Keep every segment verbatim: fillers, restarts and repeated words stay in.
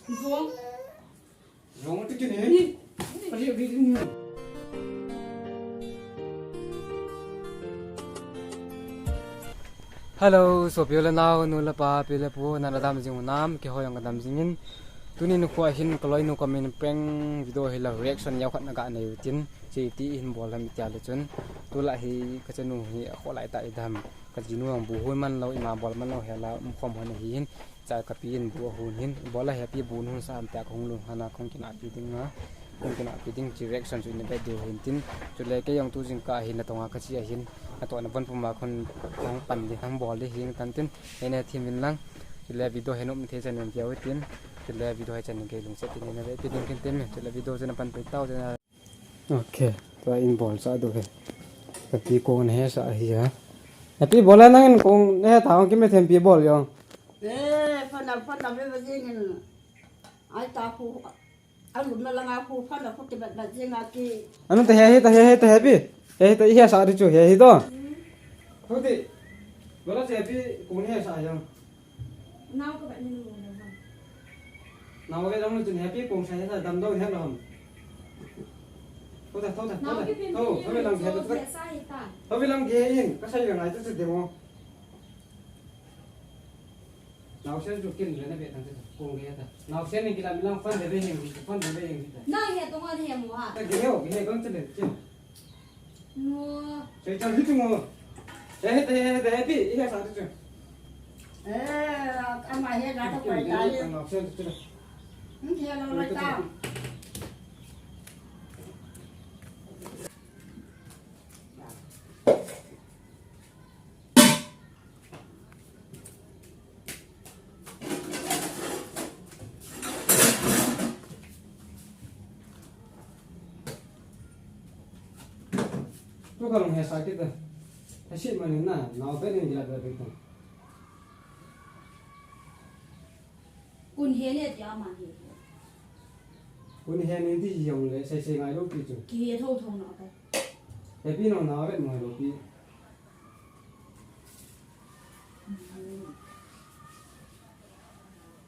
Zong. Zong tu kini. Ni. Pali ri ni. Hello, sopi u le nao, nu le pa, pi le pu, na la dam jing u nam, keiho jong ka dam jing in. Tuni nikho hin ka loinu kamin prank video hi la reaction jao khat na ga nei u tin, che ti hin bol ham tia le chun. Tulai hi ka chanu hi a kholai ta i dam. Ka jinu jong bu hun man lou, ima bol man lou, hela um khom hon ahi hin. Cha ka pi in bu ahun hin, bol a he pi bu hun sa am tia ka hung lung hana kong kina pi ding na. Kong kina pi ding chi reaction chu in ve diu hin tin. Chule kei jong tu jingkah hin natong a ka chi ahin. Natoh na von puma khun hung pan ding, hung bol ding hin kan tin. Nei nei thim in lang. Chule video hi nom thei chan in viau tin. Chule video hi chan in kei lungset in na ve pi ding kin tin. Chule video chu na pan pi tau chu na. Ok, tua in bol sa do ve. Ka pi kong na he sa hi ha. Na pi bol a nang in kong na he ta hong ki me them pi bol jong. Eh, phone na, phone na ve ve jing in. Ai ta khu. A lum na langa khu phone na khu ti bat bat jing a ki. Anu ta he he ta he he ta he pi. He he ta he sa ri chu he he to. Khu ti. Bol a che pi kong na he sa jong. Nau ka ba ni lu na ha. Nau ka dam lu chun happy kong sa he sa dam dau he lo ham. Tho ta, tho ta, tho ta. Nau ki pin tho, ni tho lu lang he so ta. He sa he ta. Tho lang he in, ka sa yang ai ta se de mo. Nau sen chu kin le na be tang ta. Kong he ta. Nau sen ni ki la mi lang fan de be he, fan de be he ta. Na he to ma he mo ha. Ta he ho, he kong chale, chin. Ngo. Sai chang hi tu ngo. He he he he he pi, he sa tu. Eh, ama he na to pai ta ye. Ang option tu. Hmm, he lo lo ta. Tu ka long he sa kita. He si ma ni na, na open ni la ba tu. Kun he ne tia ma he. Kun he ne ti jong le, sai sai ngai lo pi chu. Ki he tho tho na ka. He pi no na open mo lo pi.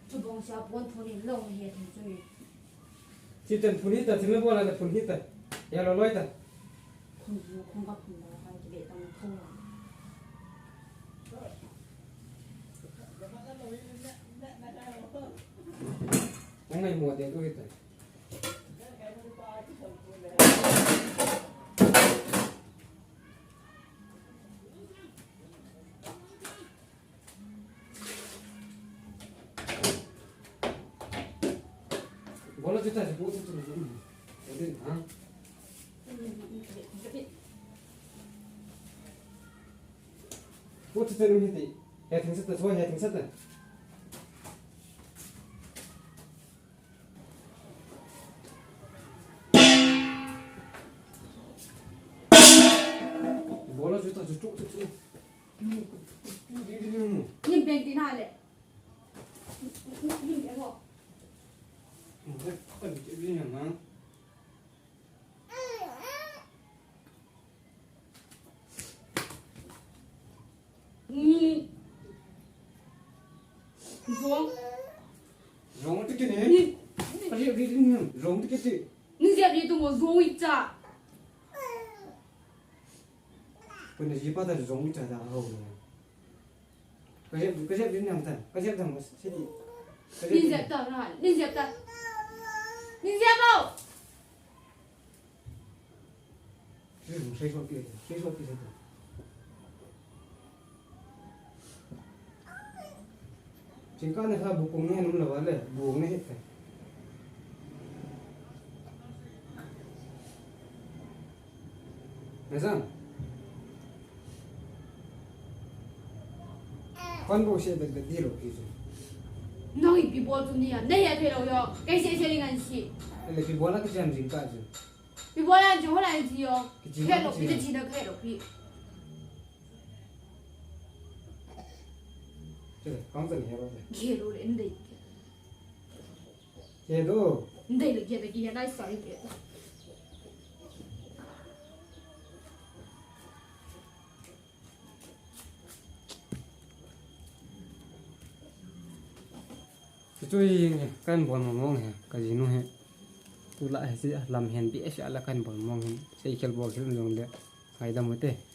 Chu bong sa pon pon in long he thun chu ni. Chi ten phun hi ta, thil na bol a phun hi ta. Ya lo loi ta. Phun hi khong ka phun da ka ti be ta na phun. Ang ngai mo de tu hi ta. Bola chuta se, bola chuta se. Ade, ha? Bola chuta se, hiti. He thing sata, so he thing sata. Bola chuta se, chuta se. Nin peng tin ha le. Nin peng ho. Nin. Zong. Zong ti kini. Nin. Zong ti kiti. Nin jep ni tu mo zong i cha. Pun ji pa ta zong i cha da ho. Ka jep, ka jep din nang tan. Ka jep dang, ka jep din. Ka jep din. Nin jep ta na, nin jep ta. Nin jep o. Sei so ki, sei so ki, sei so. Jingkah ne kha bu kong ne num lou va le, bu kong ne het kha. Nazam. Kon bu se bet bet di lo ki chu. Nang ipi bol tu ni a, nei a thei lou yo, kei se se ring an si. Ele pi bol a ki jam jingkah chu. Pi bol a chu hola an si yo. Ki jing khe lo ki, ki jing. Ki jing khe lo ki. Che, kang zan he lo che. Khe lo le, ndei. Khe lo. Ndei le, khe le, khe le, nice, sorry, khe. Chu chu hi, kan bol mong mong hi, kajinu hi. Tulai hi si lam hen bi si ala kan bol mong hin. Sei khel bol khel jong le. Ngaidam u te.